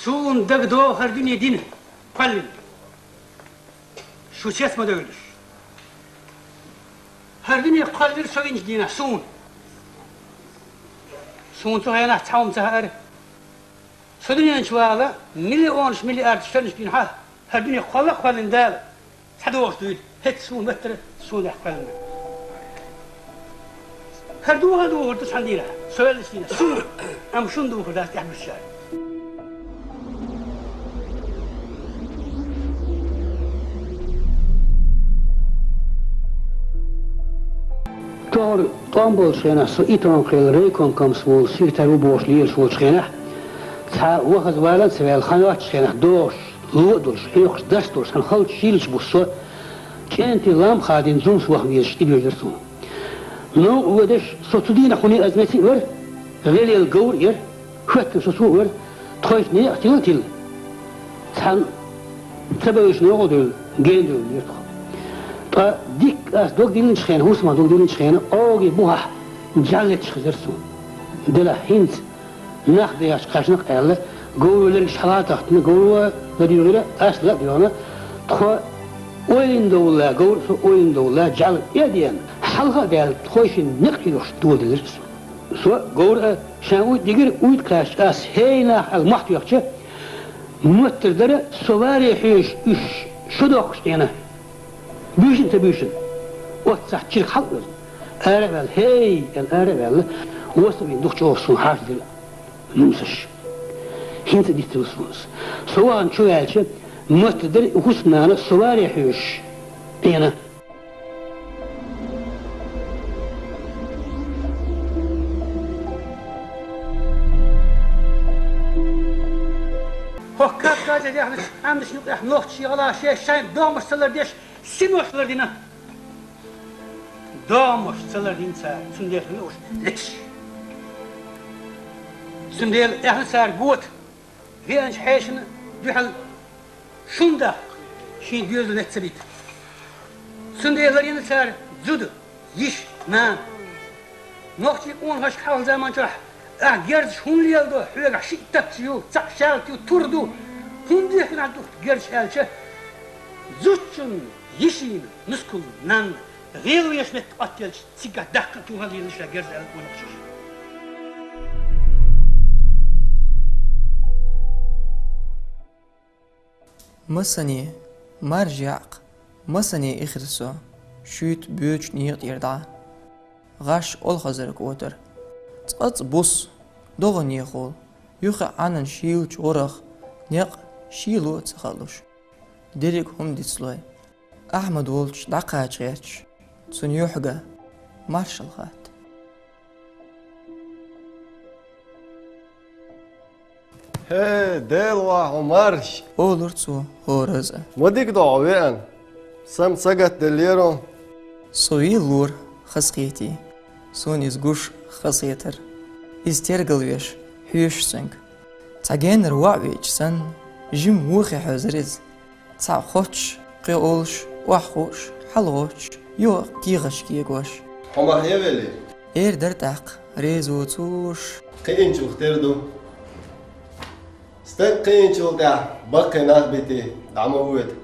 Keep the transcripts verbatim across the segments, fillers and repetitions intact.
Суна дагадогӀу хӀара дуьне дина, кхоьллина. Шу цец ма девлаш. ХӀара дуьне кхоьллира со винчу дийнахь суна. Суна цу хенахь цхьа хӀума ца хаьара. Со дуьнен чу вала, миллионаш, миллиардаш шернаш дийнахь, хӀара дуьне кхолла а кхоьллина Дала. ЦхьадогӀуш дуьйла, хӀета суна меттара, суна тӀехь кхоьллина. ХӀара духар духар ду цхьана дийнахь, со веллачу дийнахь, суна, амма шуна духар дац тӀехь буьсса. Тохара тӀом болчу хенахь, со и тӀом кхел райком комсомол секретарь ву бохуш лелаш волчу хенахь, цхьа вахаза вала а ца ваьлла, хан йоцчу хенахь догӀуш, ло а долуш, хьоькхуш, дас долуш, хан халчу шийлачу буссо, чӀентий лам хадийна зумса ваха везаш тӀедоьжира суна. Новкъа воьдуш, со цу дийнахь хӀуне аз меца а вара, гӀелел говр а яра, хӀоьттина со цо а вара, тхоьшна некъ тилла-тилла. Цхьаьна ца бевзаш новкъа а девлла, гена девлла вера тхо. Ткъа дикка ас дог диллинчу хенахь, хӀусамах дог диллинчу хенахь, Ӏоге бухахь жӀаьллетташ хезара суна. Делахь хӀинца нах дехачу кхаьчнах аьлла, говро лергаш хьала а тахтина, говро а ладуьйгӀира, ас ла а доьгӀна, тхо ойлина довлла, говр а со ойлина довлла, жӀаьла а деана, хьалха а даьлла, тхойшинна некъ хьоьхуш додалира со. Со говр а ша уьйтӀа дигира, уьйтӀа кхаьчча, ас хӀей нах аьлла мохь тоьхча, моттар дара со варе хьоьжуш уьш шо доккхуш Ӏена. Буьйшина а ца буьйшина, оццахь чирг хьалавелла, ара а ваьлла, хӀей аьлла, ара а ваьлла, вос а вина дукха чӀогӀа суна хьаштдира зумсаш. ХӀинца а дицдина суна иза. Со вахана чу ваьлча, моттар дара и хӀусамнана со варе хьоьжуш Ӏена. ХӀокху Кавказе даьхначу Ӏаьмнашна юкъахь нохчий гӀала шаьш шайн догӀмаш ца лардеш, синош лардина. ДогӀмаш ца лардина цара, цундела хӀун уьш леташ. Цундела аьхна цара гота, веанчу хьешана дуьхьал шун дахка, шен доьзал меца ца бита. Цундела ларйина цара зуда, йиша, нана. Нохчийн къонахашка хьалха заман чохь: «Ахь герзаш хӀунда леладо? Хьоьгахь шиъ тапча ю, цхьаъ шаьлта ю, тур ду. ХӀунда дехкина ахь дуккха герзаш?» аьлча, зудчунна, йишина, нускална, нанна гӀелвеш метта Ӏоттаелча, цигахь даккха а тухал лелаш герз аьлла къонахчаш. Масане, маржа яккха, масане ихира со, шуьйта боьдучу некъа тӀера дӀа. ГӀаш олхазарг отара. Цкъацкъа бус, догӀанехула, юха Ӏанан шийлачу гӀурах, некъ шийла а ца хаалуш. Дерриг хӀума дицлой. Ахьмад волчу дӀакхача гӀерташ, цунна юьхьга маршалла хатта. «ХӀей, Дела ван хьо марш!» — олура цо хӀораза. «Ма дика ду хьо веана, сан ма сагатделлера». Со вийлора хазахетий, суна иза гуш хазахетара. Иза тергалвеш хьоьжуш санга. Цхьа генара воӀ веача санна, жима вохе хьоьзура иза. Цхьаъ хоттуш, кхин олуш, охьахууш, хьалагӀоттуш, юха кехаташ кегош. «Хьо ма хьевели?» — эр дара тӀаккха, реза воцуш. «Кхиъначух тера ду. Стаг кхиъначул тӀаьхьа баккхий нах битий, дӀа ма воьду».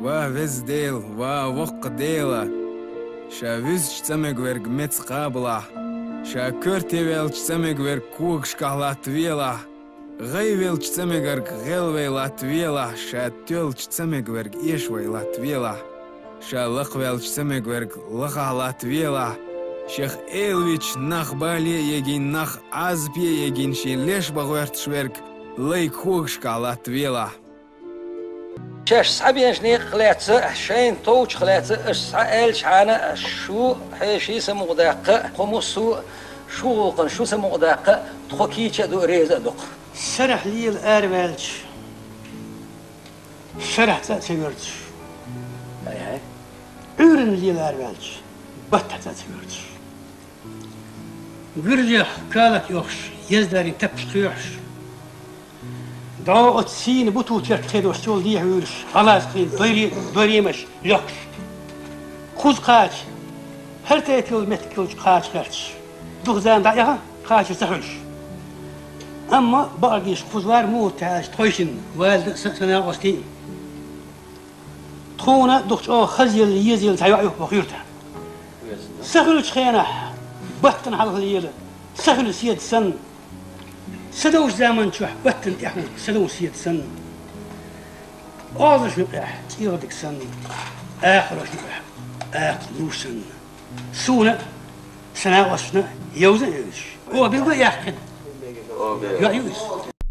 Ва Веза Дела, ва воккха Дела! Ша вуьзча цӀа мегверг меца кхабалахь, ша коьрте ваьлча цӀа мегверг когашкахь латтавелахь, гӀайвелча цӀа мегарг гӀелвай латтавелахь, ша тоьллача цӀа мегверг эшавай латтавелахь. Ша лакхаваьлча цӀа мегверг лахахь латтавелахь, шех эла вича нах бале а егийна, нах Ӏазапе а егийна, шен леш бан гӀоьрташ верг лай когашкахь латтавелахь. Шаьш схьабеначу некъах лаьцна, шайна товчах лаьцна, аша схьа аьллачхьана, шу хьеший самукъадаккха, кху муссо а шу гӀуллакхана шу самукъадаккха, тхо кийча а ду, реза а ду-кх. Сарахь лела араваьлча, шарахь цӀа а ца воьрзуш. Ай-хьай. Ӏуьйранна лела араваьлча, баттахь цӀа а ца воьрзуш. Гуьржех калат йохуш, ездарийн таппаш кхоьхьуш. ДӀо оцу сийна буту чертахе долуш чул дехьа вуьйлуш, гӀалазкхийн дойре-, дойремаш лоьхкуш. Кхуза кхача, хӀара тайпа йолу меттиг йолчу кхача гӀерташ, духзана дӀаэха кхачар ца хуьлуш. Амма бакъ гиш кхуза вар муха тхьаьжча тхойшинна, валда са-, санагӀостий. Тхуна духчо хазъелла, езъелла цхьа йоӀ ю боху юьртахь. Са хуьлучу хенахь баттана хьалха лела, са хуьлу седа санна. Са довш заман чохь баттана тӀехь ву, са довш седа санна. Озаш юкъехь, цӀийгӀа дика санна, акхарош юкъехь, акха луш санна. Суна а, сан накъосташна а йовза а йовзаш. Оха билгал а яьккхина. ЙоӀ ю иза.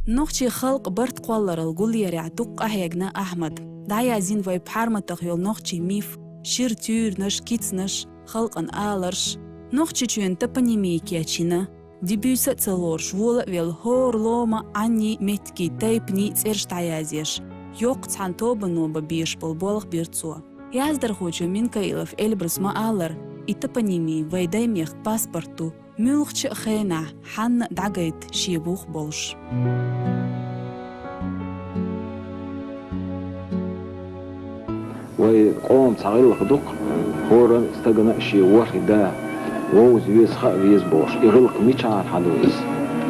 Нохчийн халкъан барт кхолларал гулъярехь дукха къахьегна Ахьмад. ДӀаязйина вай пхьарматах йолу нохчийн миф, шира туьйранаш, кицанаш, халкъан аларш. Нохчийчоьнан топонимия кечйина. Де буьйса а ца лоруш, вола а велла, хӀора лома, Ӏанний, меттигий, тайпанний цӀераш дӀаязъеш, йоккха цхьана тобано бан безаш болу болх бира цо. Яздархочо Минкаилов Эльбрус ма-аллара, и топонимия вай даймехкан паспорт ду, муьлххачу а хенахь, хьанна а дӀагайта шен бух болуш. Вай къоман цхьа гӀиллакх ду-кх, хӀоранна а стагана а шен ворхӀе да вовза веза, хаа веза бохуш. И гӀиллакх мичахьара хьан ду иза?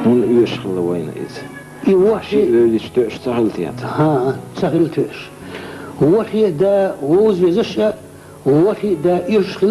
ХӀунда оьшуш хилла вайна иза? И ворхӀе... Ши оьзда тоьаш ца хилла те цхьа? ХӀан, ца хилла тоьаш. ВорхӀе да вовза везаш а, ворхӀе да оьшуш хилла.